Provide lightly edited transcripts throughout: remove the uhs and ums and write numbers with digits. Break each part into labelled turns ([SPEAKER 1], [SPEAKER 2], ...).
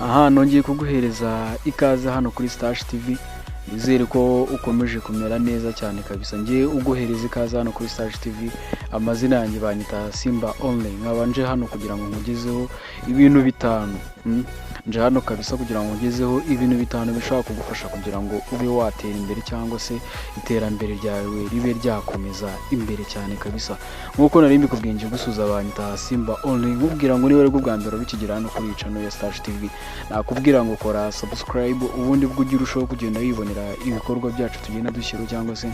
[SPEAKER 1] Aha nongeye kuguhereza ikaze hano kuri Stash TV. Nizere ko ukomeje kumera neza cyane kabisa. Ngiye uguhereza ikaze hano kuri Stash TV. Amazina yanjye banyita Simba Only. Nkaba nje hano kugira ngo nkugezeho ibintu bitanu. Nje hano kabisa kugira ngo nkugezeho ibintu bitanu bishobora kugufasha kugira ngo ube watera imbere, cyangwa se iterambere ryawe ribe ryakomeza imbere cyane kabisa. Nk'uko nari mbikubwiye, nje gusuhuza, banyita Simba Only, nkubwira ngo niba aribwo bwa mbere ukigera hano kuri iyi channel ya Stash TV, nakubwira ngo kora subscribe, ubundi bwo ujye urushaho kugenda wibonera ibikorwa byacu tugenda dushyiraho, cyangwa se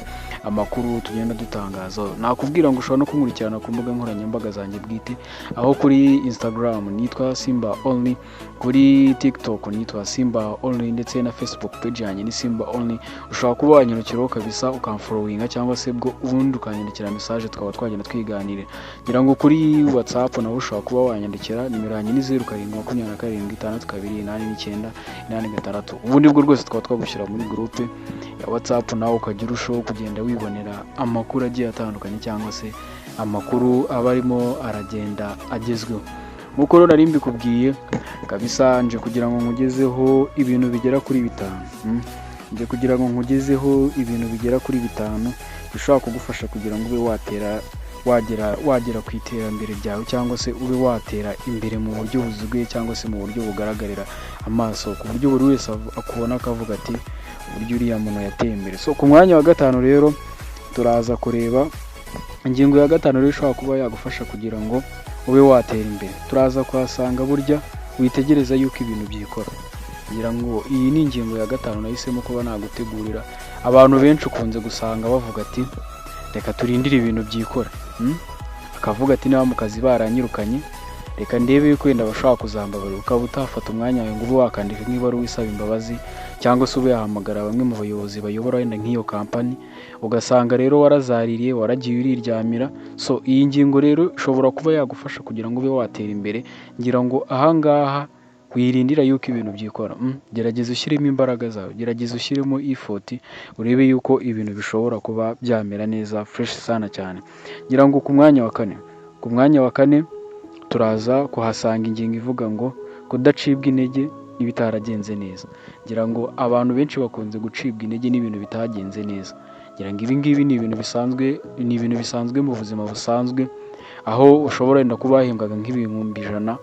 [SPEAKER 1] amakuru tugenda dutangaza. Nakubwira ngo ushobora no kunkurikirana ku mbuga nkoranyambaga zanjye bwite, aho kuri Instagram nitwa Simba Only, kuri TikTok nitwa Simba Only, ndetse na Facebook page yanjye ni Simba Only. Ushobora kuba wanyarukiraho kabisa, ukamfollowinga, cyangwa se bwo ubundi ukanyandikira message, tukaba twagenda twiganirira. Ngira ngo kuri WhatsApp nawe ushobora kuba wanyandikira, nimero yanjye ni 0727 6289 86. Ubundi bwo rwose tukaba twagushyira muri groupe ya WhatsApp, nawe ukajya urushaho kugenda wibonera amakuru agiye atandukanye, cyangwa se amakuru aba arimo aragenda agezweho. Nk'uko rero nari mbikubwiye kabisa, nje kugira ngo nkugezeho ibintu bigera kuri bitanu. Nje kugira ngo nkugezeho ibintu bigera kuri bitanu bishobora kugufasha kugira ngo ube watera wagera ku iterambere ryawe, cyangwa se ube watera imbere mu buryo buziguye, cyangwa se mu buryo bugaragarira amaso, ku buryo buri wese akubona akavuga ati: "Uburyo uriya muntu yateye imbere." So, ku mwanya wa gatanu rero turaza kureba ingingo ya gatanu rero ishobora kuba yagufasha kugira ngo ube watera imbere. Turaza kuhasanga burya witegereza yuko ibintu byikora. Ngira ngo iyi ni ingingo ya gatanu nahisemo kuba nagutegurira. Abantu benshi ukunze gusanga bavuga ati: "Reka turindire ibintu byikora." Akavuga ati: "Niba mu kazi baranyirukanye, reka ndebe yuko wenda bashobora kuzambabarira." Ukaba utafata umwanya wawe ngo ube wakandika nk'ibaruwa isaba imbabazi, cyangwa se ube yahamagara bamwe mu bayobozi bayobora wenda nk'iyo kampani, ugasanga rero warazaririye, waragiye uriryamira. So, iyi ngingo rero ishobora kuba yagufasha kugira ngo ube watera imbere. Ngira ngo ahangaha wirindira yuko ibintu byikora. Gerageza ushyiremo imbaraga zawe, gerageza ushyiremo effort, urebe yuko ibintu bishobora kuba byamera neza fresh sana cyane. Ngira ngo ku mwanya wa kane turaza kuhasanga ingingo ivuga ngo kudacibwa intege n'ibitaragenze neza. Ngira ngo abantu benshi bakunze gucibwa intege n'ibintu bitagenze neza. Ngira ngo ibi ngibi ni ibintu bisanzwe, ni ibintu bisanzwe mu buzima busanzwe, aho ushobora wenda kuba wahembwaga nk'ibihumbi 100,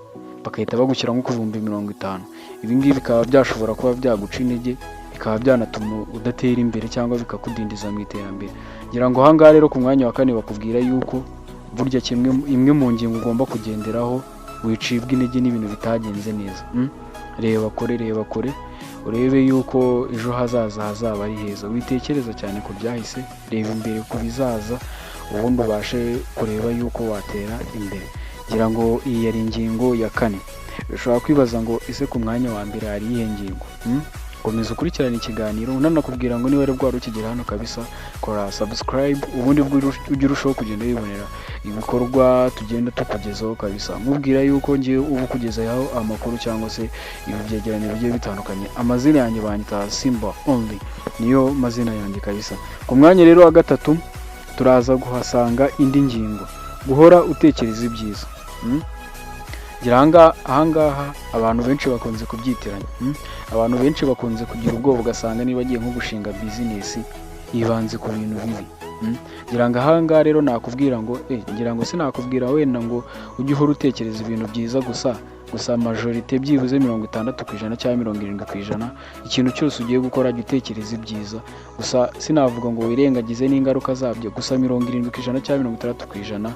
[SPEAKER 1] bagahita bagushyira nko ku 50,000. Ibi ngibi bikaba byashobora kuba byaguca intege, bikaba byanatuma udatera imbere, cyangwa bikakudindiza mu iterambere. Ngira ngo ahangaha rero ku mwanya wa kane bakubwira yuko burya kimwe, imwe mu ngingo ugomba kugenderaho, wicibwa intege n'ibintu bitagenze neza. Reba kure, reba kure, urebe yuko ejo hazaza hazaba ari heza. Witekereza cyane ku byahise, reba imbere ku bizaza, ubundi ubashe kureba yuko watera imbere. Ngira ngo iyi yari ingingo ya kane. Ushobora kwibaza ngo: "Ese ku mwanya wa mbere hari iyihe ngingo?" Komeza ukurikirane ikiganiro. Unanakubwira ngo niba ari bwari ukigera hano kabisa, kora subscribe, ubundi bwo ujye urushaho kugenda wibonera ibikorwa tugenda tukugezaho kabisa. Nkubwira yuko ngiye uba ukugezaho amakuru, cyangwa se ibi byegeranyo bigiye bitandukanye. Amazina yanjye banyita Simba Only, niyo mazina yanjye kabisa. Ku mwanya rero wa gatatu turaza kuhasanga indi ngingo: guhora utekereza ibyiza. Ngira ahangaha abantu benshi bakunze kubyitiranya. Abantu benshi bakunze kugira ubwoba, ugasanga niba agiye nko gushinga bizinesi yibanze ku bintu bibi. Ngira ngo ahangaha rero nakubwira ngo ngira ngo sinakubwira wenda ngo ujye uhora utekereza ibintu byiza gusa. Gusa majorité, byibuze 60% cyangwa 70%, ikintu cyose ugiye gukora jya utekereza ibyiza gusa. Sinavuga ngo wirengagize n'ingaruka zabyo, gusa 70% cyangwa 60%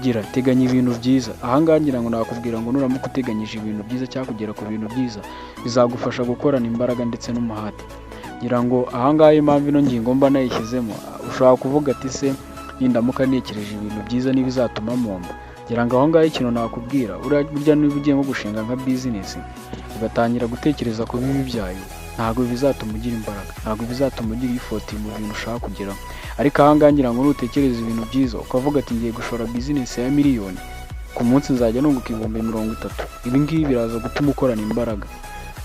[SPEAKER 1] gira teganya ibintu byiza. Ahangaha ngira ngo nakubwira ngo nuramuka uteganyije ibintu byiza cyangwa kugera ku bintu byiza, bizagufasha gukorana imbaraga ndetse n'umuhate. Ngira ngo ahangaha impamvu ino ngingo mba nayishyizemo, ushobora kuvuga ati: "Se nindamuka ntekereje ibintu byiza n'ibizatuma mpomba?" Ngira ngo aho ngaho ikintu nakubwira, burya niba ugiye nko gushinga nka bizinesi, ugatangira gutekereza ku bibi byayo, ntabwo bizatuma ugira imbaraga, ntabwo bizatuma ugira effort mu bintu ushaka kugeraho. Ariko ahangaha ngira ngo nutekereza ibintu byiza, ukavuga ati: "Ngiye gushora bizinesi ya miliyoni, ku munsi nzajya nunguka 30,000," ibi ngibi biraza gutuma ukorana imbaraga,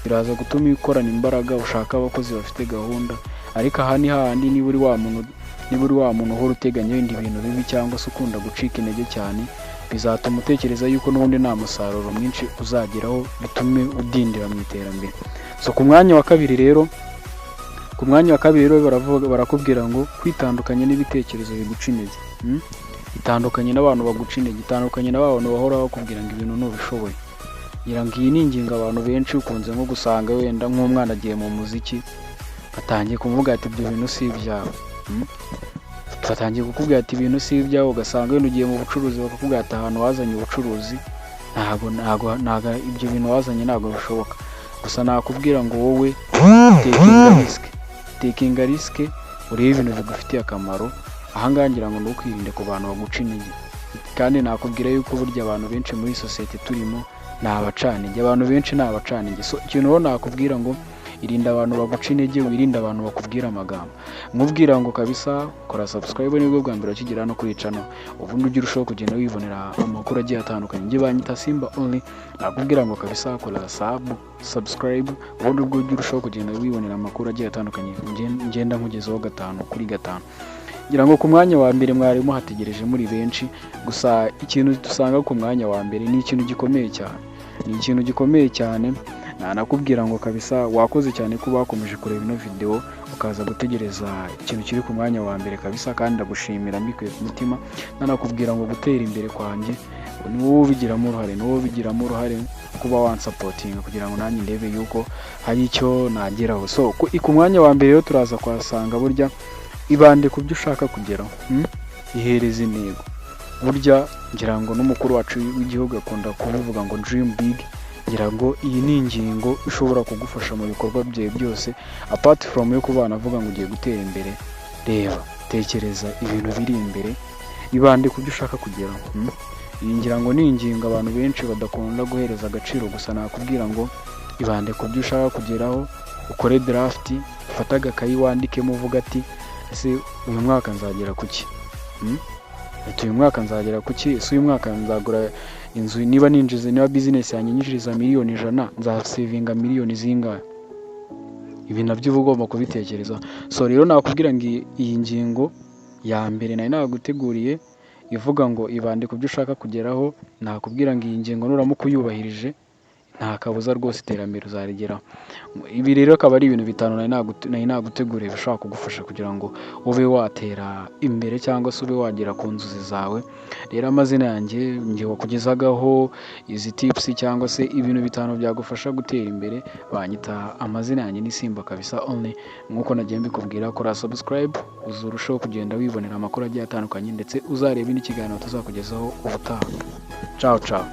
[SPEAKER 1] biraza gutuma ukorana imbaraga, ushaka abakozi bafite gahunda. Ariko aha ni hahandi niba uri wa muntu uhora uteganya wenda ibintu bibi, cyangwa se ukunda gucika intege cyane. Bizatuma utekereza yuko n'ubundi nta musaruro mwinshi uzageraho, bitume udindira mu iterambere. So ku mwanya wa kabiri rero baravuga, barakubwira ngo kwitandukanya n'ibitekerezo biguca intege. Itandukanye n'abantu baguca intege, itandukanye na ba bantu bahora bakubwira ngo ibintu ntubishoboye. Ngira ngo iyi ni ingingo abantu benshi ukunze nko gusanga wenda nk'umwana agiye mu muziki, batangiye kuvuga ati ibyo bintu si ibyawe. Batangiye kukubwira ati ibintu si ibyawe, ugasanga wenda ugiye mu bucuruzi bakakubwira ati ahantu wazanye ubucuruzi ntabwo ibyo bintu wazanye ntabwo bishoboka. Gusa nakubwira ngo wowe takinga risk, takinga risk, urebe ibintu bigufitiye akamaro. Ahangaha ngira ngo ni ukwirinda ku bantu baguca intege, kandi nakubwira yuko burya abantu benshi muri sosiyete turimo ni abacantege, abantu benshi ni abacantege. So ikintu rero nakubwira ngo irinde abantu baguca intege, wirinde abantu bakubwira amagambo. Nkubwira ngo kabisa kora subscribe nibwo bwa mbere ukigera hano kuri channel, ubundi ujye urushaho kugenda wibonera amakuru agiye atandukanye. Njye banyita Simba Only, nakubwira ngo kabisa kora subscribe, ubundi ubwo ujye urushaho kugenda wibonera amakuru agiye atandukanye ngenda nkugezaho gatanu kuri gatanu. Ngira ngo ku mwanya wa mbere mwari muhategereje muri benshi, gusa ikintu dusanga ku mwanya wa mbere ni ikintu gikomeye cyane, ni ikintu gikomeye cyane. Nanakubwira ngo kabisa wakoze cyane kuba wakomeje kureba ino video ukaza gutegereza ikintu kiri ku mwanya wa mbere kabisa, kandi ndagushimira mbikuye ku mutima. Nanakubwira ngo gutera imbere kwanjye ni wowe ubigiramo uruhare, ni wowe ubigiramo uruhare kuba wansupportinga kugira ngo nanjye ndebe yuko hari icyo nageraho. So ku mwanya wa mbere rero turaza kuhasanga burya ibande ku byo ushaka kugeraho, Ihereze intego. Burya ngira ngo n'umukuru wacu w'igihugu akunda kubivuga ngo dream big. Ngira ngo iyi ni ingingo ishobora kugufasha mu bikorwa byawe byose, apart from yo kuba wanavuga ngo ugiye gutera imbere. Reba, tekereza ibintu biri imbere, ibande ku byo ushaka kugeraho. Iyi ngira ngo ni ingingo abantu benshi badakunda guhereza agaciro, gusa nakubwira ngo ibande ku byo ushaka kugeraho, ukore draft, ufate agakayi wandikemo uvuga ati ese uyu mwaka nzagera ku ki? Ati uyu mwaka nzagera ku ki? Ese uyu mwaka nzagura inzu? Niba ninjiza, niba business yanjye inyinjiriza miliyoni 100, nzasavinga miliyoni zingahe? Ibi nabyo uba ugomba kubitekereza. So rero nakubwira ngo iyi ngingo ya mbere nari naguteguriye ivuga ngo ibande ku byo ushaka kugeraho, nakubwira ngo iyi ngingo nuramuka uyubahirije nta kabuza rwose iterambere uzarigeraho. Ibi rero akaba ari ibintu bitanu nari naguteguriye bishobora kugufasha kugira ngo ube watera imbere cyangwa se ube wagera ku nzozi zawe. Rero amazina yanjye, njye wakugezagaho izi tips cyangwa se ibintu bitanu byagufasha gutera imbere, banyita, amazina yanjye ni Simba kabisa Only. Nk'uko nagiye mbikubwira, kora subscribe uzurushaho kugenda wibonera amakuru agiye atandukanye, ndetse uzarebe n'ikiganiro tuzakugezaho ubutaha. Ciao ciao.